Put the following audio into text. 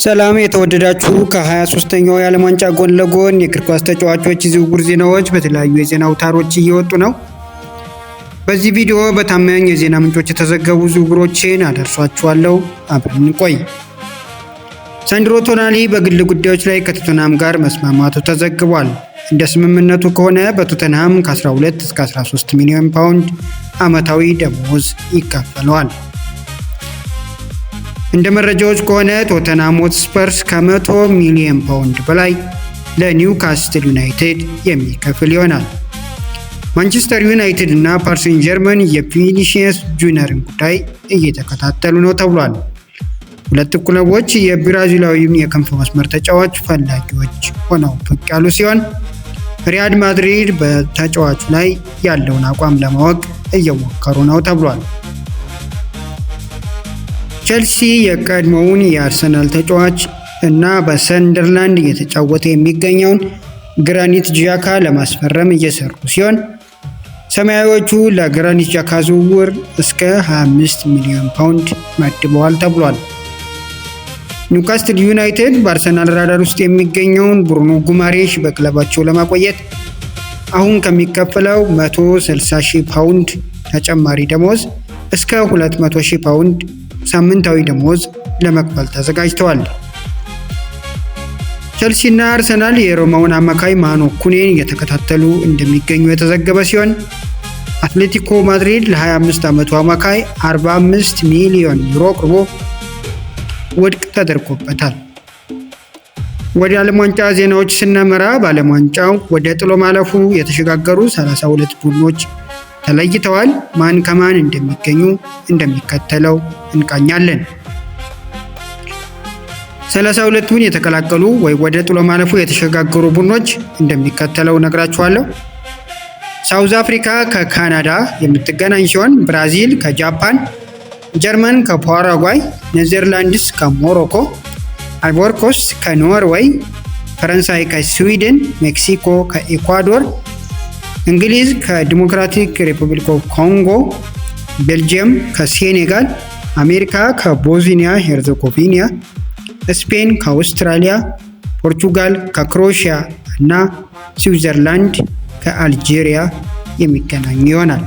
ሰላም የተወደዳችሁ፣ ከ23ኛው የዓለም ዋንጫ ጎን ለጎን የእግር ኳስ ተጫዋቾች ዝውውር ዜናዎች በተለያዩ የዜና አውታሮች እየወጡ ነው። በዚህ ቪዲዮ በታማኝ የዜና ምንጮች የተዘገቡ ዝውውሮችን አደርሷችኋለሁ። አብረን እንቆይ። ሳንድሮ ቶናሊ በግል ጉዳዮች ላይ ከቶተንሃም ጋር መስማማቱ ተዘግቧል። እንደ ስምምነቱ ከሆነ በቶተንሃም ከ12 እስከ 13 ሚሊዮን ፓውንድ ዓመታዊ ደሞዝ ይከፈለዋል። እንደ መረጃዎች ከሆነ ቶተንሃም ሆትስፐርስ ከ100 ሚሊዮን ፓውንድ በላይ ለኒውካስትል ዩናይትድ የሚከፍል ይሆናል። ማንቸስተር ዩናይትድ እና ፓሪሰን ጀርመን የቪኒሲየስ ጁኒየርን ጉዳይ እየተከታተሉ ነው ተብሏል። ሁለት ክለቦች የብራዚላዊውን የክንፍ መስመር ተጫዋች ፈላጊዎች ሆነው ብቅ ያሉ ሲሆን፣ ሪያል ማድሪድ በተጫዋቹ ላይ ያለውን አቋም ለማወቅ እየሞከሩ ነው ተብሏል። ቸልሲ የቀድሞውን የአርሰናል ተጫዋች እና በሰንደርላንድ እየተጫወተ የሚገኘውን ግራኒት ዣካ ለማስፈረም እየሰሩ ሲሆን፣ ሰማያዊዎቹ ለግራኒት ዣካ ዝውውር እስከ 25 ሚሊዮን ፓውንድ መድበዋል ተብሏል። ኒውካስትል ዩናይትድ በአርሰናል ራዳር ውስጥ የሚገኘውን ብሩኖ ጉማሬሽ በክለባቸው ለማቆየት አሁን ከሚከፈለው 160 ሺህ ፓውንድ ተጨማሪ ደሞዝ እስከ 200 ሺህ ፓውንድ ሳምንታዊ ደሞዝ ለመክፈል ተዘጋጅተዋል። ቸልሲ እና አርሰናል የሮማውን አማካይ ማኑ ኩኔን እየተከታተሉ እንደሚገኙ የተዘገበ ሲሆን፣ አትሌቲኮ ማድሪድ ለ25 ዓመቱ አማካይ 45 ሚሊዮን ዩሮ አቅርቦ ውድቅ ተደርጎበታል። ወደ ዓለም ዋንጫ ዜናዎች ስናመራ፣ በዓለም ዋንጫው ወደ ጥሎ ማለፉ የተሸጋገሩ 32 ቡድኖች ተለይተዋል። ማን ከማን እንደሚገኙ እንደሚከተለው እንቃኛለን። 32ቱን የተቀላቀሉ ወይ ወደ ጥሎ ማለፉ የተሸጋገሩ ቡድኖች እንደሚከተለው ነግራችኋለሁ። ሳውዝ አፍሪካ ከካናዳ የምትገናኝ ሲሆን፣ ብራዚል ከጃፓን፣ ጀርመን ከፓራጓይ፣ ኔዘርላንድስ ከሞሮኮ፣ አይቮሪኮስት ከኖርዌይ፣ ፈረንሳይ ከስዊድን፣ ሜክሲኮ ከኢኳዶር፣ እንግሊዝ ከዲሞክራቲክ ሪፐብሊክ ኦፍ ኮንጎ፣ ቤልጅየም ከሴኔጋል፣ አሜሪካ ከቦዝኒያ ሄርዘጎቪኒያ፣ ስፔን ከአውስትራሊያ፣ ፖርቹጋል ከክሮኤሽያ እና ስዊዘርላንድ ከአልጄሪያ የሚገናኙ ይሆናል።